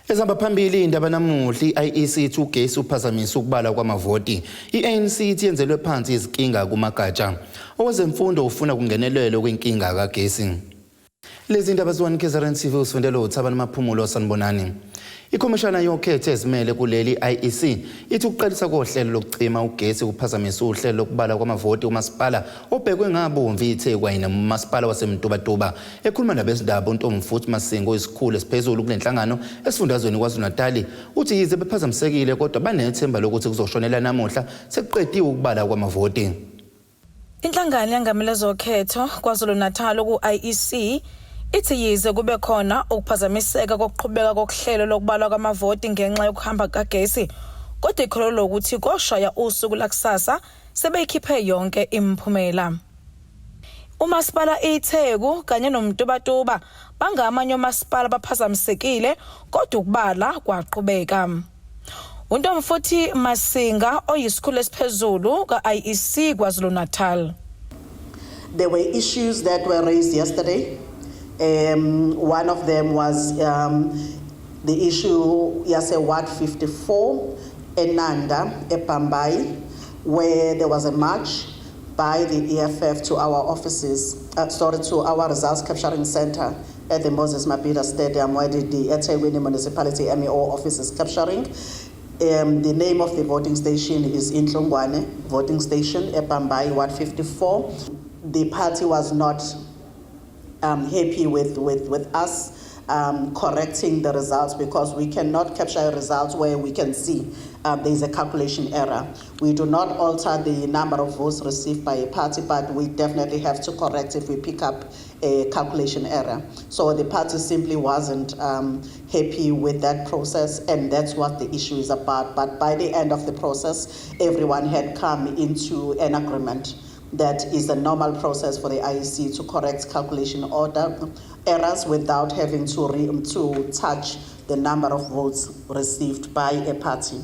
Ezihamba phambili indaba namuhla, i-IEC ithi ugesi uphazamisa ukubala kwamavoti. I-ANC ithi yenzelwe phansi izinkinga kumagatsha. Owezemfundo ufuna kungenelelwe kwinkinga kagesi. Lezi ndaba ziwani KZN TV usifundela uThabani Maphumulo, sanibonani. Ikhomishana yokhetho ezimele kuleli, IEC, ithi ukuqalisa kohlelo lokucima ugesi kuphazamisa uhlelo lokubala kwamavoti umasipala obhekwe ngabomvu iTheku kanye nomasipala waseMtubatuba. Ekhuluma nabezindaba, uNtombifuthi Masingo, isikhulu esiphezulu kule nhlangano esifundazweni KwaZulu-Natali, uthi yize bephazamisekile kodwa banethemba lokuthi kuzoshonela namuhla sekuqediwe ukubala kwamavoti. Inhlangano yengamele zokhetho KwaZulu-Natal ku-IEC ithi yize kube khona ukuphazamiseka kokuqhubeka kokuhlelo lokubalwa kwamavoti ngenxa yokuhamba kukagesi, kodwa ikholelwa ukuthi koshaya usuku lakusasa sebeyikhiphe yonke imiphumela. Umasipala iTheku kanye noMtubatuba bangamanye omasipala abaphazamisekile kodwa ukubala kwaqhubeka. UNtomfuthi Masinga, oyisikhulu esiphezulu ka-IEC KwaZulu-Natal. There were issues that were raised yesterday. One of them was the issue yase Ward 54 eNanda eBhambayi, where there was a march by the EFF to our offices, sorry, to our results capturing center at the Moses Mabhida Stadium, where the eThekwini Municipality MEO office is capturing. The name of the voting station is Inhlungwane voting station, eBhambayi, Ward 54. The party was not happy with us correcting the results because we cannot capture results where we can see there is a calculation error. We do not alter the number of votes received by a party, but we definitely have to correct if we pick up a calculation error. So the party simply wasn't happy with that process, and that's what the issue is about. But by the end of the process, everyone had come into an agreement that is a normal process for the IEC to correct calculation order errors without having to touch the number of votes received by a party.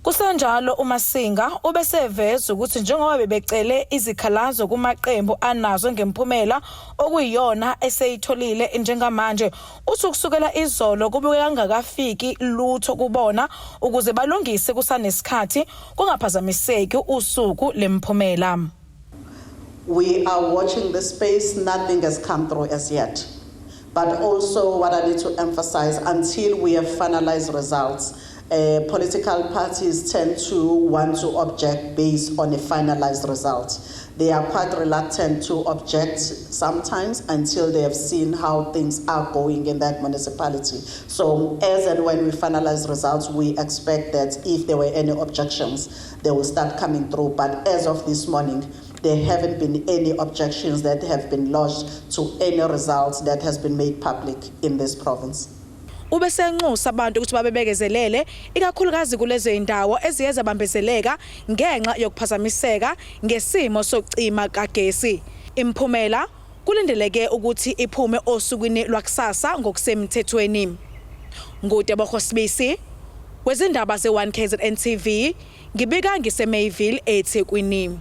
Kusenjalo, uMasinga ubeseveza ukuthi njengoba bebecele izikhalazo kumaqembu anazo ngemphumela okuyiyona eseyitholile njengamanje, uthi kusukela izolo kubukeka kungakafiki lutho kubona ukuze balungise kusanesikhathi kungaphazamiseki usuku lemphumela. We are watching the space, nothing has come through as yet. But also, what I need to emphasize, until we have finalized results, political parties tend to want to object based on a finalized result. They are quite reluctant to object sometimes until they have seen how things are going in that municipality. So as and when we finalize results, we expect that if there were any objections, they will start coming through. But as of this morning, there haven't been any objections that have been lodged to any results that has been made public in this province. Ubesenxusa abantu ukuthi babebekezelele, ikakhulukazi kulezo indawo eziye zabambezeleka ngenxa yokuphazamiseka ngesimo sokucima kagesi. Imphumela kulindeleke ukuthi iphume osukwini lwakusasa ngokusemthethweni. NguTebogo Sibisi wezindaba ze-1 KZN TV, ngibika ngiseMayville, eThekwini.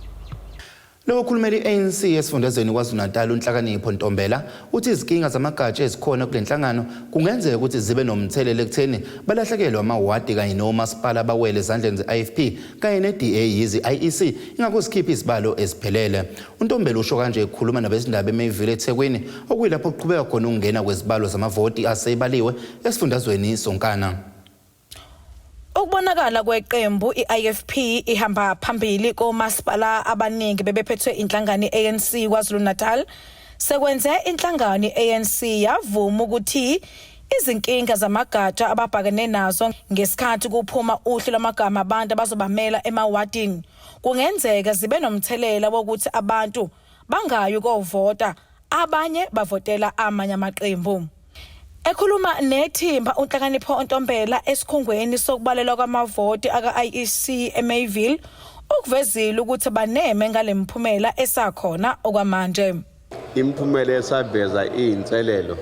Lo okhulumela i-ANC esifundazweni KwaZulu-Natal, uNhlakanipho Ntombela, uthi izinkinga zamagatsha ezikhona kule nhlangano kungenzeka ukuthi zibe nomthelela ekutheni balahlekelwe amawadi kanye nomasipala bawele ezandleni ze-IFP kanye ne-DA, yize i-IEC ingakusikhipha izibalo eziphelele. UNtombela usho kanje ekhuluma nabezindaba eMayville, eThekwini, okuyilapho kuqhubeka khona ukungena kwezibalo zamavoti asebaliwe esifundazweni sonkana. Ukubonakala kweqembu iIFP ihamba phambili komasipala abaningi bebephethwe inhlangano iANC KwaZulu-Natal sekwenze inhlangano iANC yavuma ukuthi izinkinga zamagatsha ababhakene nazo ngesikhathi kuphuma uhlu lwamagama abantu abazobamela emawadini kungenzeka zibe nomthelela wokuthi abantu bangayi kovota, abanye bavotela amanye amaqembu. Ekhuluma nethimba uNhlakanipho Ntombela esikhungweni sokubalelwa kwamavoti aka-IEC eMayville, ukuvezile ukuthi baneme ngalemphumela esakhona okwamanje. Imiphumela esaveza iy'nselelo,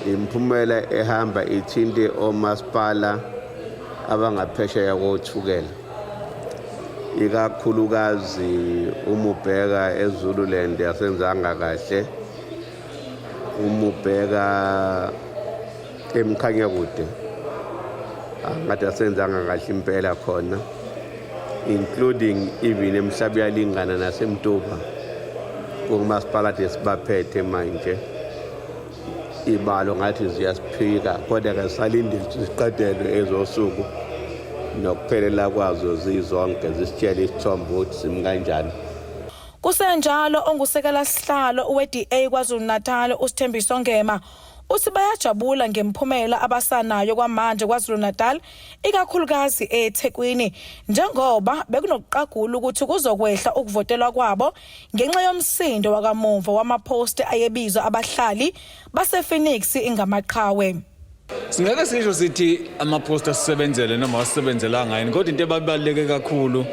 imiphumela ehamba ithinte omasipala abangaphesheya koThukela, ikakhulukazi uma ubheka eZululand asenzanga kahle, uma ubheka eMkhanyakude. Ngathi asenzanga kahle impela khona, including even eMhlabuyalingana naseMtuba, kumasipala esibaphethe manje. Ibalo ngathi ziyasiphika, kodwa-ke sisalindile ukuthi siqedelwe ezosuku nokuphelela kwazo zizonke, zisitshele isithombe ukuthi simi kanjani. Kusenjalo, ongusekela sihlalo we-DA KwaZulu-Natal, uSithembiso Ngema, uthi bayajabula ngemphumela abasanayo kwamanje KwaZulu-Natal, ikakhulukazi eThekwini, njengoba bekunokuqagula ukuthi kuzokwehla ukuvotelwa kwabo ngenxa yomsindo wakamuva wamaposti ayebizwa abahlali basePhoenix ngamaqhawe. Singeke sisho sithi amaposta asisebenzele noma asisebenzelanga yini, kodwa into ebabaluleke kakhulu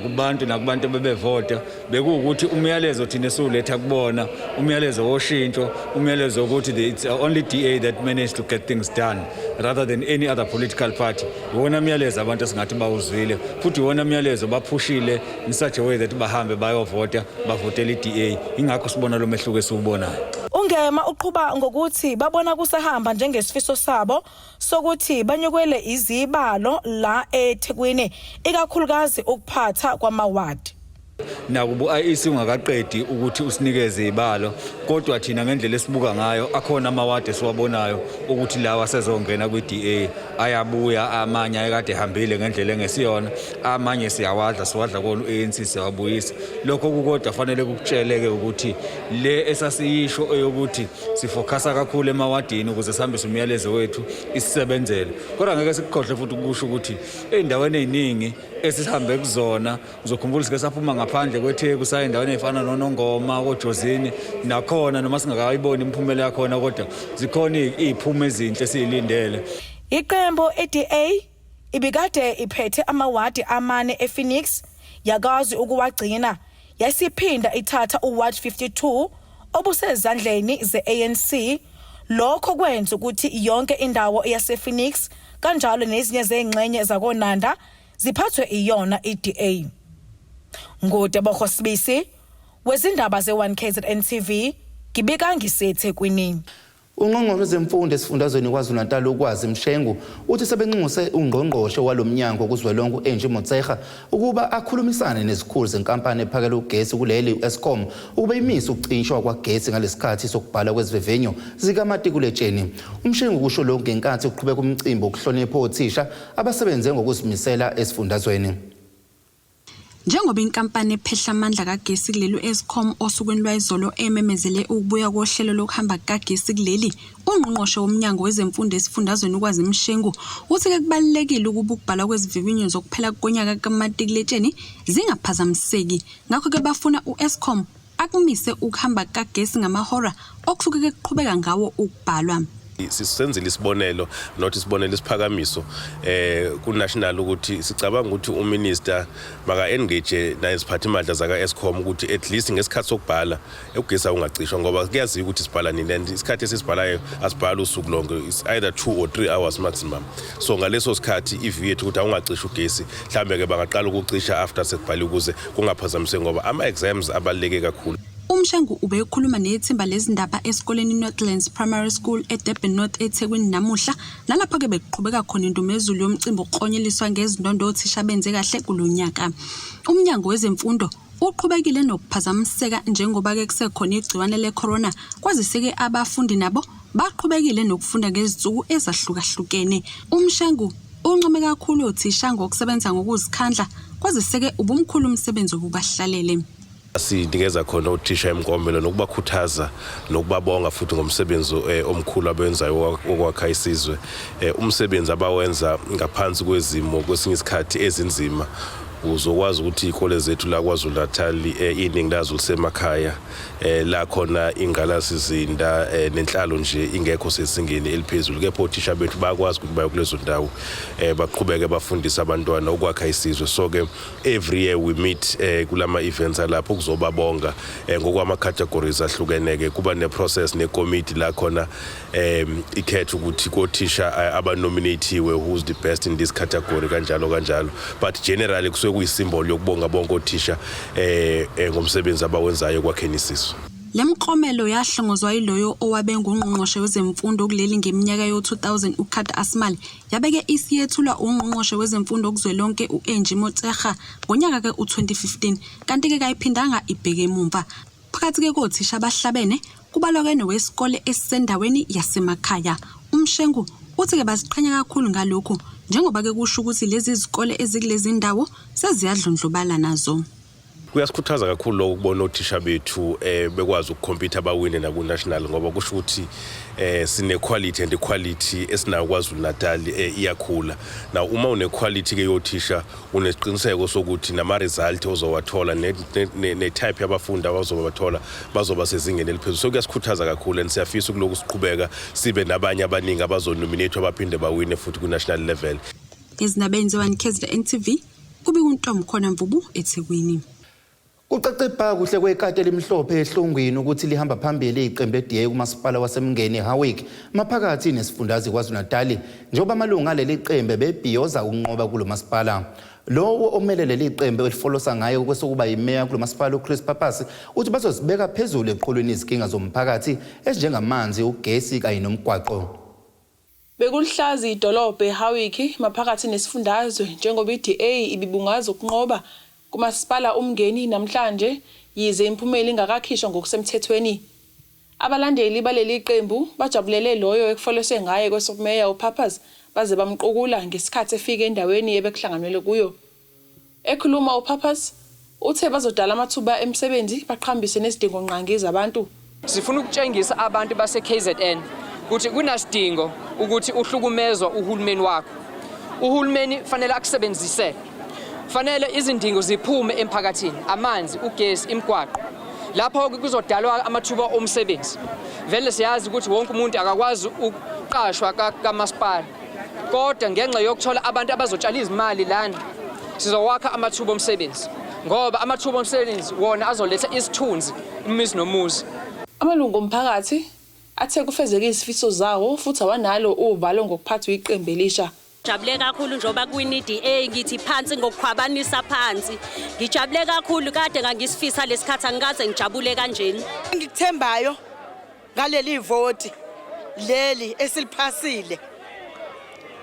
kubantu nakubantu abebevota bekuwukuthi umyalezo thina esiwuletha kubona, umyalezo woshintsho, umyalezo wokuthi it's only DA that managed to get things done rather than any other political party. Iwona myalezo abantu esingathi bawuzwile, futhi iwona myalezo baphushile in such a way that bahambe bayovota, bavotela i-DA. Ingakho sibona lo mehluko esiwubonayo. UNgema uqhuba ngokuthi babona kusahamba njengesifiso sabo sokuthi banyukele izibalo la eThekwini, ikakhulukazi ukuphatha kwamawadi. Nakuba u-IEC ungakaqedi ukuthi usinikeze ibalo, kodwa thina ngendlela esibuka ngayo, akhona amawadi esiwabonayo ukuthi lawa sezongena kwi-DA, ayabuya. Amanye ayekade ehambile ngendlela engesiyona, amanye siyawadla, siwadla kona u-ANC, siyawabuyisa. Lokho kukodwa fanele kukutsheleke ukuthi le esasiyisho eyokuthi sifocusa kakhulu emawadini ukuze sihambise umyalezo wethu isisebenzele. Kodwa ngeke sikukhohle futhi ukusho ukuthi ey'ndaweni ey'ningi esihambe kuzona, uzokhumbula sike saphuma ngaphandle kweTheku, saya endaweni ey'fana noNongoma, koJozini, nakhona noma singakayiboni imiphumela yakhona, kodwa zikhona iy'phumo ezinhle esiy'lindele. Iqembu iDA ibikade iphethe amawadi amane ePhoenix, yakwazi ukuwagcina, yasiphinda ithatha uward 52 obusezandleni ze-ANC. Lokho kwenza ukuthi yonke indawo yasePhoenix kanjalo nezinye zengxenye zakoNanda ziphathwe iyona iDA. NguTebogo Sibisi wezindaba ze1 KZN TV, ngibika ngiseThekwini. Ungqongqoshe wezemfundo esifundazweni KwaZulu-Natal, uKwazi Mshengu, uthi sebenxuse ungqongqoshe walomnyango kuzwelonke, u-Angie Motshekga, ukuba akhulumisane nezikhulu zenkampani ephakela ugesi kuleli, u-Eskom, ukuba imise ukucishwa kwagesi ngalesikhathi sokubhala kwezivivinyo zikamatikuletsheni. UMshengu kusho lokhu ngenkathi kuqhubeka umcimbi wokuhlonipha othisha abasebenze ngokuzimisela esifundazweni. Njengoba inkampani ephehla amandla kagesi kuleli, u-Eskom, osukwini lwayizolo ememezele ukubuya kohlelo lokuhamba kukagesi kuleli, ungqongqoshe womnyango wezemfundo esifundazweni, uKwazi Mshengu, uthi-ke kubalulekile ukuba ukubhalwa kwezivivinyo zokuphela konyaka kamatikuletsheni zingaphazamiseki. Ngakho-ke bafuna u-Eskom akumise ukuhamba kukagesi ngamahora okusuke kuqhubeka ngawo ukubhalwa. Sisenzile isibonelo, not isibonelo, isiphakamiso ku national ukuthi sicabanga ukuthi uminister maka engage neziphathimandla zaka Eskom ukuthi at least ngesikhathi sokubhala ugesi ungacishwa, ngoba kuyaziwa ukuthi sibhala nini and isikhathi esisibhalayo asibhala usuku lonke, it's either 2 or 3 hours maximum. So ngaleso sikhathi iview yethu ukuthi awungacishi ugesi, mhlambe ke bangaqala ukucisha after sekubhaliwe ukuze kungaphazamiseki, ngoba ama exams abaluleke kakhulu. UMshengu ubekhuluma nethimba lezindaba esikoleni Northlands Primary School eDurban North, eThekwini namuhla, nalapho-ke bekuqhubeka khona indumezulu yomcimbi wokuklonyeliswa ngezindondo othisha benze kahle kulo nyaka. Umnyango wezemfundo uqhubekile nokuphazamiseka njengoba-ke kusekhona igciwane le-corona, kwazise-ke abafundi nabo baqhubekile nokufunda ngezinsuku ezahlukahlukene. UMshengu uncome kakhulu othisha ngokusebenza ngokuzikhandla, kwazise-ke ubumkhulu umsebenzi obubahlalele. Sinikeza khona othisha imiklomelo nokubakhuthaza nokubabonga futhi ngomsebenzi omkhulu abenzayo wokwakha isizwe, umsebenzi abawenza ngaphansi kwezimo kwesinye isikhathi ezinzima. Uzokwazi ukuthi iy'kole zethu la KwaZulu Natal, iningi lazo lisemakhaya, la khona ingqalasizinda nenhlalo nje ingekho sezingeni eliphezulu, kepha othisha bethu bayakwazi ukuthi baye kulezo ndawo, baqhubeke bafundise abantwana ukwakha isizwe. So ke every year we meet kulama events alapho kuzobabonga ngokwama categories ahlukene. Ke kuba ne process nekomiti la khona ikhetha ukuthi kothisha abanominatiwe, who's the best in this category, kanjalo kanjalo. But generally kusuke kuyisymbol yokubonga bonke othisha ngomsebenzi abawenzayo ekwakheni isizwe. Le miklomelo yahlongozwa yiloyo owabe engungqongqoshe wezemfundo kuleli ngeminyaka yo-2000 uKader Asmal, yabe-ke isiyethulwa ungqongqoshe wezemfundo kuzwelonke u-Angie Motshekga ngonyaka-ke u-2015, kanti-ke kayiphindanga ibheke emumva. Phakathi-ke kothisha abahlabene kubalwa-ke nowesikole esisendaweni yasemakhaya. UMshengu uthi-ke baziqhenya kakhulu ngalokhu njengoba-ke kusho ukuthi lezi zikole ezikulezi ndawo seziyadlondlobala nazo. Kuyasikhuthaza kakhulu lokho ukubona othisha bethu bekwazi ukucompete bawine naku-national, ngoba kusho ukuthi sine-quality and i-quality esinayo KwaZulu Natal iyakhula. Now uma une-quality ke yothisha, unesiqiniseko sokuthi nama-result ozowathola ne-type yabafundi abazoba bathola bazoba sezingeni eliphezulu. So kuyasikhuthaza kakhulu and siyafisa ukuloku siqhubeka sibe nabanye abaningi abazonominate abaphinde bawine futhi ku-national level. Ezindabeni ze-1 KZN TV, kubika uNtomkhona Mvubu eThekwini. Kucace bha kuhle kwekati elimhlophe ehlungwini ukuthi lihamba phambili iqembu le-DA kumasipala waseMngeni Howick maphakathi nesifundazwe KwaZulu-Natal, njengoba amalungu aleli qembu bebhiyoza ukunqoba kulo masipala. Lowo omele leli qembu elifolosa ngayo kwesokuba yimeya kulo masipala, uChris Pappas, uthi bazozibeka phezulu eqhulwini izinkinga zomphakathi ezinjengamanzi, ugesi kanye nomgwaqo. Bekulihlaza idolobha eHowick maphakathi nesifundazwe njengoba iDA ibibungaza ukunqoba kumasipala uMngeni namhlanje, yize imiphumela ingakakhishwa ngokusemthethweni. Abalandeli baleli qembu bajabulele loyo ekufoloswe ngaye kwesokumeya uPappas, baze bamqukula ngesikhathi efika endaweni ebekuhlanganwele kuyo. Ekhuluma uPappas uthe bazodala amathuba emisebenzi, baqhambise nezidingongqangi zabantu. Sifuna ukutshengisa abantu base-KZN ukuthi kunasidingo ukuthi uhlukumezwa uhulumeni wakho. Uhulumeni fanele akusebenzise. Fanele izindingo ziphume emphakathini, amanzi, ugesi, imigwaqo. Lapho kuzodalwa amathuba omsebenzi. Vele siyazi ukuthi wonke umuntu akakwazi ukuqashwa kamasipala. Kodwa ngenxa yokuthola abantu abazotshala izimali lana, sizowakha amathuba omsebenzi. Ngoba amathuba omsebenzi wona azoletha isithunzi imizi nomuzi. Amalungu omphakathi athe kufezeke izifiso zawo futhi awanalo uvalo ngokuphathwa iqembu elisha. Jabule kakhulu njengoba kuwina i-DA, ngithi phansi ngokukhwabanisa phansi. Ngijabule kakhulu, kade ngangisifisa lesikhathi, angikaze ngijabule kanjeni. Engikuthembayo ngaleli voti leli esiliphasile,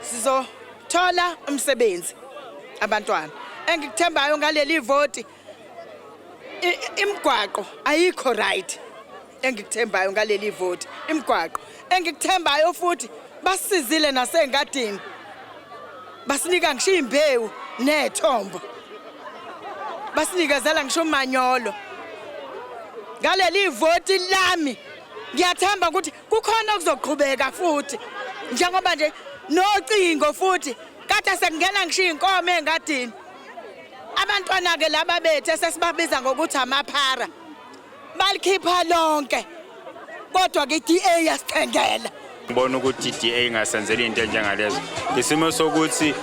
sizothola umsebenzi abantwana. Engikuthembayo ngaleli voti, imigwaqo ayikho right. Engikuthembayo ngaleli voti, imigwaqo. Engikuthembayo futhi, basizile nasengadini, basinika ngisho imbewu nethombo, basinikezela ngisho umanyolo. Ngaleli voti lami ngiyathemba ukuthi kukhona okuzoqhubeka futhi, njengoba nje nocingo futhi kade sekungena ngisho inkomo engadini. Abantwana ke laba bethu esesibabiza ngokuthi amaphara balikhipha lonke, kodwa ke i-DA yasithengela. Ngibona ukuthi i-DA ingasenzela into enjengalezo. Isimo sokuthi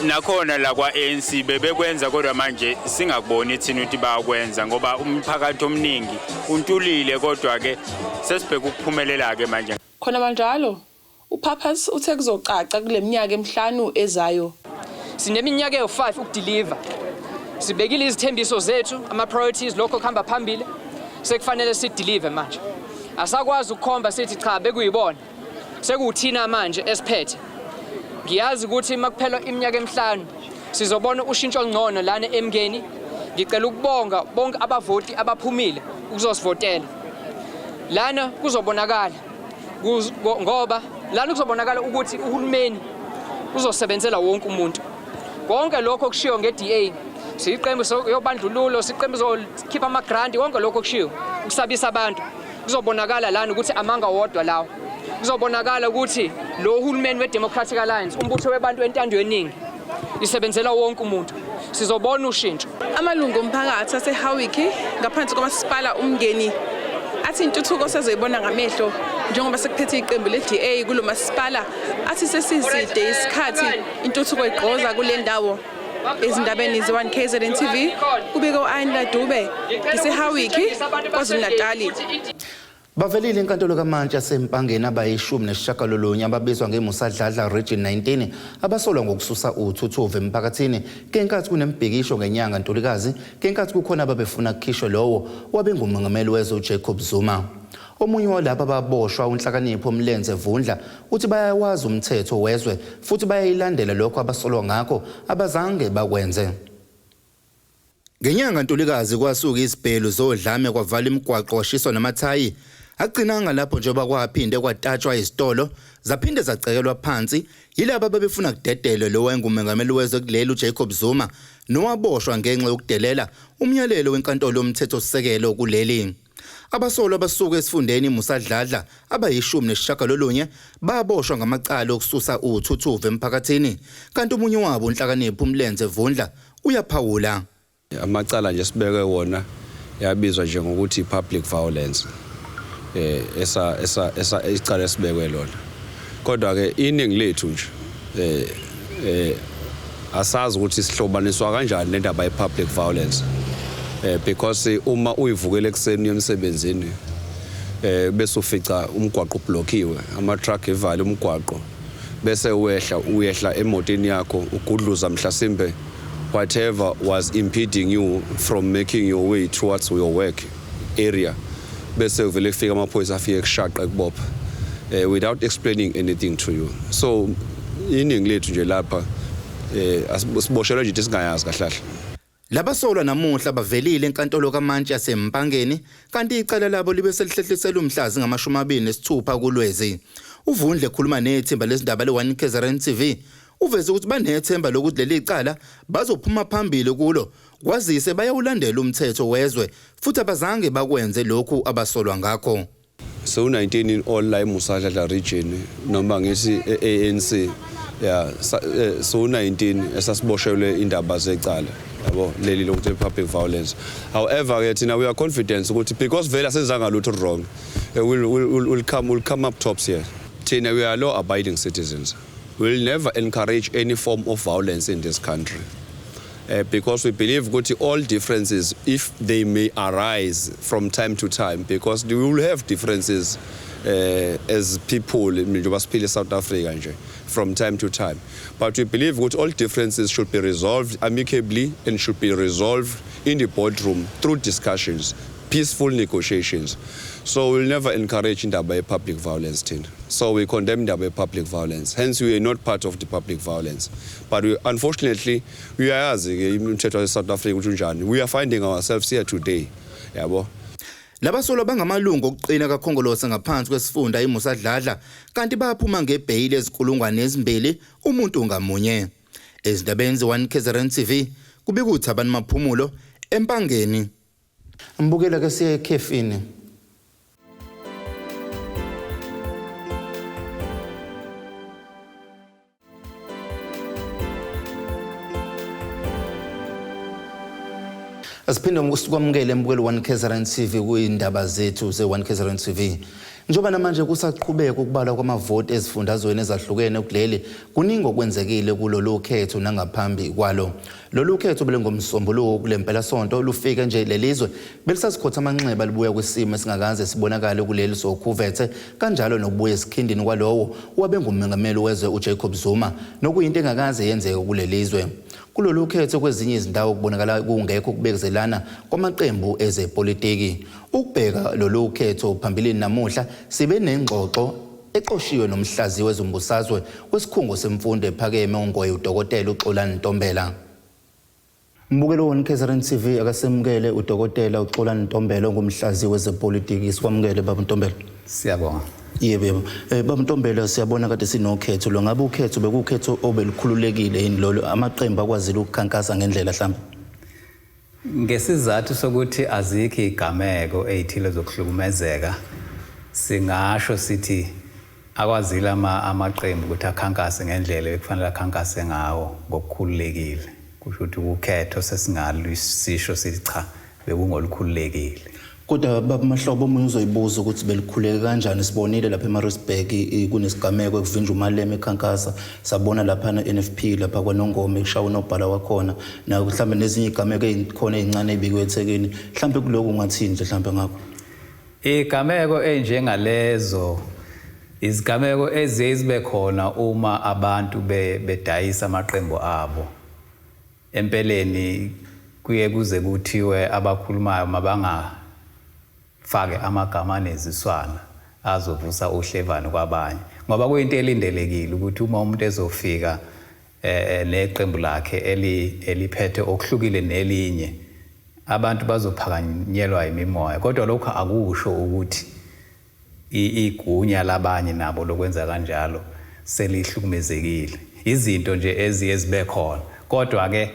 nakhona la kwa-ANC bebekwenza, kodwa manje singakuboni thina ukuthi bayakwenza ngoba umphakathi omningi untulile, kodwa-ke sesibheke ukuphumelela-ke manje. Khona manjalo uPappas uthe kuzocaca kule minyaka emihlanu ezayo. Sineminyaka ewu-5 ukudeliver. Sibekile izithembiso zethu, ama-priorities, lokho kuhamba phambili. Sekufanele sideliver manje. Asakwazi ukukhomba sithi cha, bekuyibona. Sekuwuthina manje esiphethe. Ngiyazi ukuthi makuphela iminyaka emihlanu sizobona ushintsho olungcono lana eMngeni. Ngicela ukubonga bonke abavoti abaphumile ukuzosivotela. Lana kuzobonakala ngoba lana kuzobonakala ukuthi uhulumeni uzosebenzela wonke umuntu. Konke lokho okushiwo nge-DA, siyiqembu yobandlululo, siqembu zokhipha amagranti, konke lokho okushiwo ukusabisa abantu, kuzobonakala lana ukuthi amanga wodwa lawo. Kuzobonakala ukuthi lo hulumeni we-Democratic Alliance, umbutho webantu wentando yeningi, isebenzela wonke umuntu. Sizobona ushintsho. Amalungu omphakathi aseHowick ngaphansi kwamasipala uMngeni athi intuthuko sezoyibona ngamehlo njengoba sekuphethe iqembu le-DA kulo masipala. Athi sesiside isikhathi intuthuko igqoza kule ndawo. Ezindabeni ze-1 KZN TV, kubika u-Ayinla Dube, ngiseHowick, KwaZulu-Natali. Bavelile enkantolo kaMantshi yaseMpangeni abayi-19 ababizwa ngeMusa Dladla Region 19 abasolwa ngokususa uthuthuva emphakathini ngenkathi kunemibhikisho ngenyanga Ntulikazi, ngenkathi kukhona ababefuna kukhishwe lowo wabengumengameli wezwe uJacob Zuma. Omunye walabo ababoshwa, uNhlakanipho Mlenze Vundla, uthi bayawazi umthetho wezwe futhi bayayilandela, lokho abasolwa ngakho abazange bakwenze. Ngenyanga Ntulikazi kwasuka izibhelu zodlame, kwavala imigwaqo, kwashiswa namathayi. Agcinanga lapho njengoba kwaphinde kwatatshwa izitolo, zaphinde zacekelwa phansi yilaba ababefuna kudedelwe lo wayengumengameli wezwe kuleli uJacob Zuma, nowaboshwa ngenxa yokudelela umyalelo wenkantolo yomthethosisekelo kuleli. Abasolwa abasuka esifundeni Musa Dladla abayi-19 baboshwa ngamacala okususa uthuthuva emphakathini, kanti omunye wabo, uNhlakanipho Umlenze Vundla, uyaphawula. Amacala nje sibeke wona yabizwa nje ngokuthi public violence, esa icala esibekwe lona. Kodwa ke iningi lethu nje asazi ukuthi sihlobaniswa kanjani le ndaba ye-public violence, because uma uyivukele ekuseni emsebenzini bese ufica umgwaqo ublockiwe, ama-truck evale umgwaqo, bese wehla uyehla emotini yakho ugudluza mhlasimbe whatever was impeding you from making your way towards your work area, bese kuvele kufika amaphoyisa afike kushaqa kubopha without explaining anything to you. So iningi lethu nje lapha siboshelwe nje singayazi kahle kahle. Labasolwa namuhla bavelile enkantolo kaMantshi yaseMpangeni, kanti icala labo libe selihlehliselwe umhla zingama-26 kuLwezi. Uvundle ekhuluma nethimba lezindaba le-1 KZN TV uveze ukuthi banethemba lokuthi leli cala bazophuma phambili kulo, kwazise bayawulandela umthetho wezwe futhi abazange bakwenze lokhu abasolwa ngakho. So 19 in all la eMusa Dladla region, noma ngithi e-ANC, yeah, so 19 esasiboshelwe indaba zecala yabo leli lokuthi public violence. However ke thina we are confident ukuthi because vele asenzanga lutho wrong, will come up tops here. Thina we are law abiding citizens. We'll never encourage any form of violence in this country, because we believe ukuthi all differences, if they may arise from time to time, because we will have differences as people njengoba siphila eSouth Africa nje from time to time, but we believe ukuthi all differences should be resolved amicably and should be resolved in the boardroom through discussions, peaceful negotiations. So we'll never encourage indaba ye-public violence thina. So we condemn indaba ye-public violence, hence we are not part of the public violence. But we, unfortunately, uyayazi-ke imithetho yase-South Africa ukuthi unjani, we are finding ourselves here today, yabo. Labasolwa bangamalungu okuqina kaKhongolose ngaphansi kwesifunda iMusa Dladla, kanti baphuma ngebheyili ezinkulungwane 2 umuntu ngamunye. Ezindabeni ze-1 KZN TV, kubika uThabani Maphumulo eMpangeni. Mbukela ke, siye ekhefini. Asiphinde sikwamukele embukeli 1 KZN TV kuyindaba zethu ze-1 KZN TV. Njengoba namanje kusaqhubeka ukubalwa kwamavoti ezifundazweni ezahlukene kuleli, kuningi okwenzekile kulolu khetho nangaphambi kwalo. Lolu khetho belingomsombuluko kule mpelasonto lufike nje lelizwe belisazikhotha amanxeba libuya kwisimo esingakaze sibonakale kuleli sokhuvethe, kanjalo nokubuya esikhindini kwalowo wabe ngumengameli wezwe uJacob Zuma, nokuyinto engakaze yenzeke kulelizwe. Kulolu khetho kwezinye izindawo kubonakala kungekho ukubekezelana kwamaqembu ezepolitiki. Ukubheka lolu khetho phambilini, namuhla sibe nengxoxo eqoshiwe nomhlaziyi wezombusazwe wesikhungo semfundo ephakeme uNgoye, udokotela uXolani Ntombela. Mbukelo 1 KZN TV, akasemukele udokotela uXolani Ntombela ongumhlaziyi wezepolitiki. Sikwamukele, baba Ntombela. Siyabonga. Yebo, yebo. Baba Ntombela, siyabona kade sinokhetho lo. Ngabe ukhetho bekukhetho obelukhululekile yini lolo, amaqembu akwazile ukukhankasa ngendlela mhlawumbe? Ngesizathu sokuthi azikho igameko ezithile zokuhlukumezeka, singasho sithi akwazile amaqembu ukuthi akhankase ngendlela ekufanele akhankase ngawo ngokukhululekile. Kusho ukuthi ukhetho sesingalusisho sithi cha, bekungolukhululekile. Kodwa baba Mahlobo, omunye uzoyibuza ukuthi belikhuleke kanjani? Sibonile lapha eMaritzburg kunesigameko ekuvinjwa uMalema ekhankasa. Sabona lapha na NFP lapha kwaNongoma kushawa unobhala wakhona. Na mhlawumbe nezinye igameko ezikhona ezincane ezibikiwe eThekwini. Mhlawumbe kuloku ungathini nje mhlawumbe ngakho? Igameko enjengalezo izigameko eziye zibe khona uma abantu bedayisa amaqembu abo. Empeleni kuye kuze kuthiwe abakhulumayo mabangafake amagama aneziswana azovusa uhlevane kwabanye, ngoba kuyinto elindelekile ukuthi uma umuntu ezofika neqembu lakhe eliphethe okuhlukile nelinye, abantu bazophakanyelwa imimoya. Kodwa lokho akusho ukuthi igunya labanye nabo lokwenza kanjalo selihlukumezekile. Izinto nje eziye zibe khona, kodwa-ke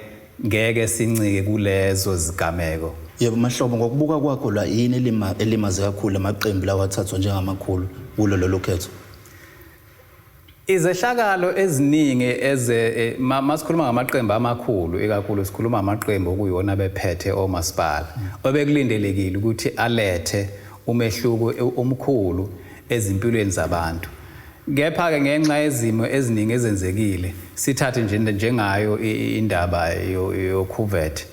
ngeke sincike kulezo zigameko. Yebo Mahlobo, ngokubuka kwakho la yini elimaze kakhulu amaqembu lawa athathwa njengamakhulu kulo lolu khetho? Izehlakalo eziningi eze masikhuluma ngamaqembu amakhulu, ikakhulu sikhuluma ngamaqembu okuyiwona bephethe omasipala, obekulindelekile ukuthi alethe umehluko omkhulu ezimpilweni zabantu. Kepha-ke ngenxa yezimo eziningi ezenzekile, sithathe nje njengayo indaba yokhuvethe,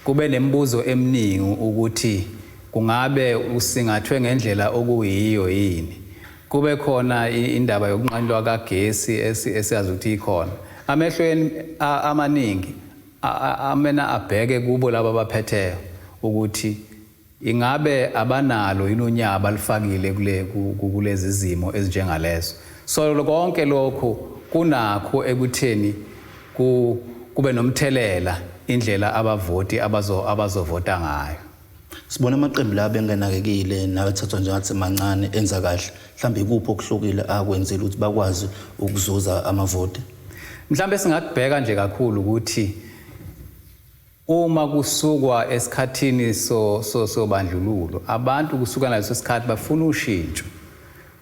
kube nemibuzo eminingi ukuthi kungabe usingathwe ngendlela okuyiyo yini. Kube khona indaba yokunqanyulwa kagesi esiyazi ukuthi ikhona. Amehlweni amaningi amena abheke kubo laba abaphetheyo ukuthi ingabe abanalo yini unyawo abalufakile kulezi zimo ezinjengalezo. So konke lokhu kunakho ekutheni kube nomthelela indlela abavoti abazovota ngayo. Sibona amaqembu la bengenakekile nawethathwa njengathi mancane enza kahle, mhlawumbe ikuphi okuhlukile akwenzile ukuthi bakwazi ukuzuza amavoti? Mhlawumbe singakubheka nje kakhulu ukuthi uma kusukwa esikhathini sobandlululo, abantu kusuka naleso sikhathi bafuna ushintsho.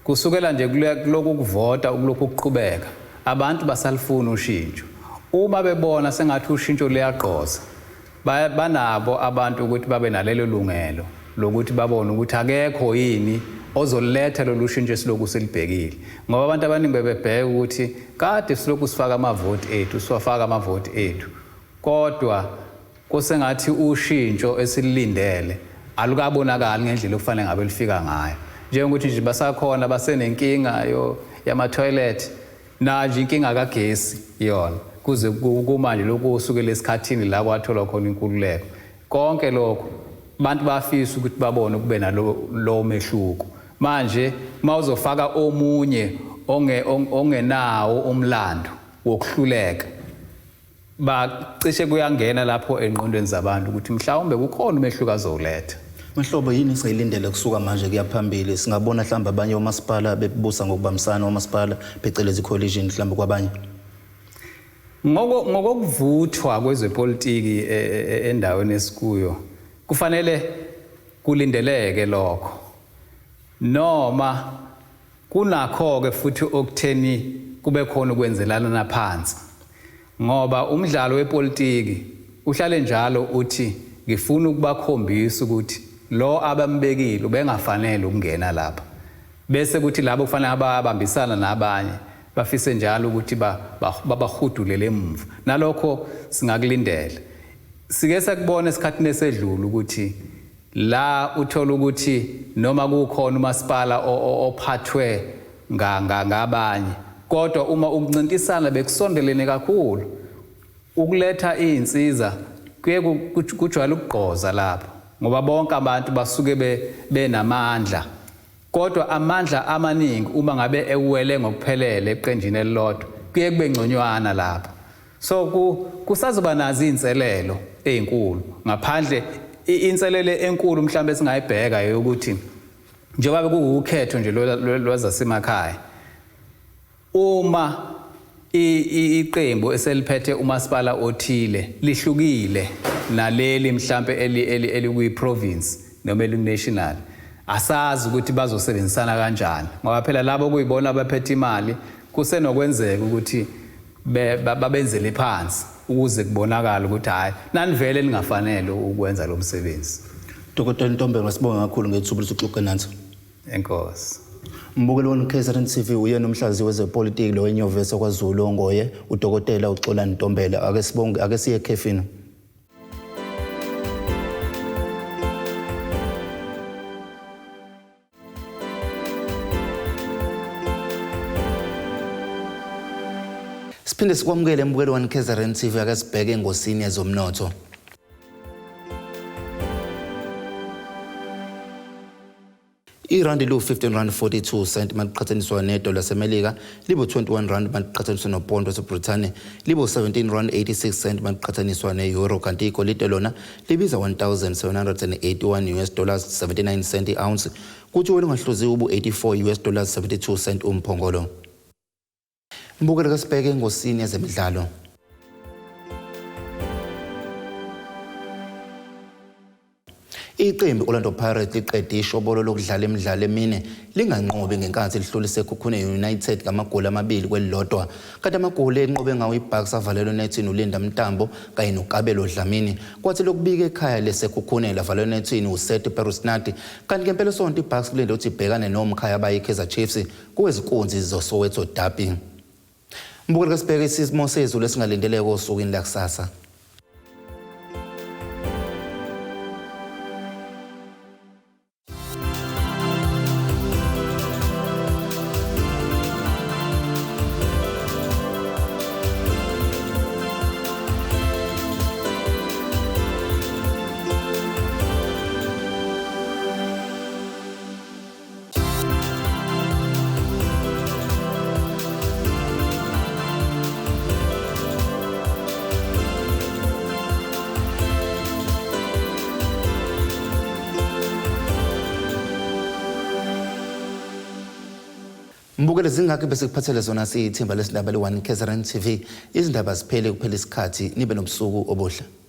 Kusukela nje kulokhu kuvota ukulokhu kuqhubeka, abantu basalifuna ushintsho. Uma bebona sengathi ushintsho luyagqoza, banabo abantu ukuthi babe nalelo lungelo lokuthi babone ukuthi akekho yini ozoletha lolu shintsho esilokhu silibhekile. Ngoba abantu abaningi bebebheka ukuthi kade silokhu sifaka amavoti ethu, siwafaka amavoti ethu, kodwa kusengathi ushintsho esililindele alukabonakali ngendlela okufanele ngabe lifika ngayo. Njengokuthi nje basakhona basenenkinga yama-toilet, nanje inkinga kagesi yona kuze kumanje lokhu kusukela esikhathini la kwatholwa khona inkululeko. Konke lokho abantu bafisa ukuthi babone kube nalo lo mehluko. Manje mawuzofaka omunye ongenawo umlando wokuhluleka, bacishe kuyangena lapho engqondweni zabantu ukuthi mhlawumbe kukhona umehluko azowuletha. Mahlobo, yini esingayilindele kusuka manje kuya phambili? Singabona mhlawumbe abanye omasipala bebusa ngokubambisana, omasipala phecelezi coalition mhlawumbe kwabanye? Ngokokuvuthwa kwezepolitiki endaweni esikuyo, kufanele kulindeleke lokho. Noma kunakho-ke futhi okutheni kube khona ukwenzelana phansi, ngoba umdlalo wepolitiki uhlale njalo uthi ngifuna ukubakhombisa ukuthi lo abambekile ubengafanele ukungena lapha, bese kuthi labo kufanele ababambisana nabanye bafise njalo ukuthi babahudulele emuva. Nalokho singakulindela. Sike sakubona esikhathini esedlule ukuthi la uthola ukuthi noma kukhona umasipala ophathwe ngabanye, kodwa uma ukuncintisana bekusondelene kakhulu, ukuletha iy'nsiza kuye kujwayele ukugqoza lapho, ngoba bonke abantu basuke benamandla. Kodwa amandla amaningi uma ngabe ewele ngokuphelele eqenjini elilodwa, kuye kube ngconywana lapho. So kusazoba nazo iy'nselelo ey'nkulu. Ngaphandle inselelo enkulu mhlawumbe esingayibheka eyokuthi njengoba bekuwukhetho nje lwazasemakhaya, uma iqembu eseliphethe umasipala othile lihlukile naleli mhlambe elikwi-province noma eliku-national, asazi ukuthi bazosebenzisana kanjani, ngoba phela labo kuyibona abaphethe imali kusenokwenzeka ukuthi babenzele phansi ukuze kubonakale ukuthi hhayi nanivele ningafanele ukwenza lo msebenzi. Dr. Ntombela, sibonga kakhulu ngethuba lokuxoxa nathi. Enkosi. Mbukeli we-KZN TV, uyena umhlaziyi wezepolitiki lo wenyuvesi kwaZulu Ongoye, uDokotela uXolani Ntombela. Ake sibonge, ake siye ekhefini. Siphinde sikwamukele embukeli one KZN TV ake sibheke engosini yezomnotho. Irandi liwu-15 rand 42 cent maliqhathaniswa nedola laseMelika, libu-21 rand maliqhathaniswa nopondo waseBrithani, libu-17 rand 86 cent maliqhathaniswa ne-euro, kanti igolide lona libiza 1781 US dollars 79 cent i-ounce, kuthi welungahluziwe ubu-84 US dollars 72 cent umphongolo. Mbukelo kasibheke engosini yezemidlalo. Iqembu Orlando Pirates liqede ishobolo lokudlala imidlalo emine linganqobi ngenkathi lihlula iSekhukhune United ngamagoli amabili kwelilodwa. Kanti amagoli enqobe ngawo iBucks avalelwe nethini uLinda Mntambo kanye noKabelo Dlamini. Kwathi lokubika ekhaya leSekhukhune lavalelwe nethini uSeth Perusnati. Kanti ngempela sonto iBucks kulinde ukuthi ibhekane nomkhaya abayi-Kaizer Chiefs kuwezinkunzi zoSoweto Derby. Mbukeli kasibheke isimo sezulu esingalindeleke osukwini lakusasa. Mbukele zingakho bese kuphathele zona siyithimba lesindaba le-1 KZN TV. Izindaba ziphele kuphela isikhathi nibe nobusuku obuhle.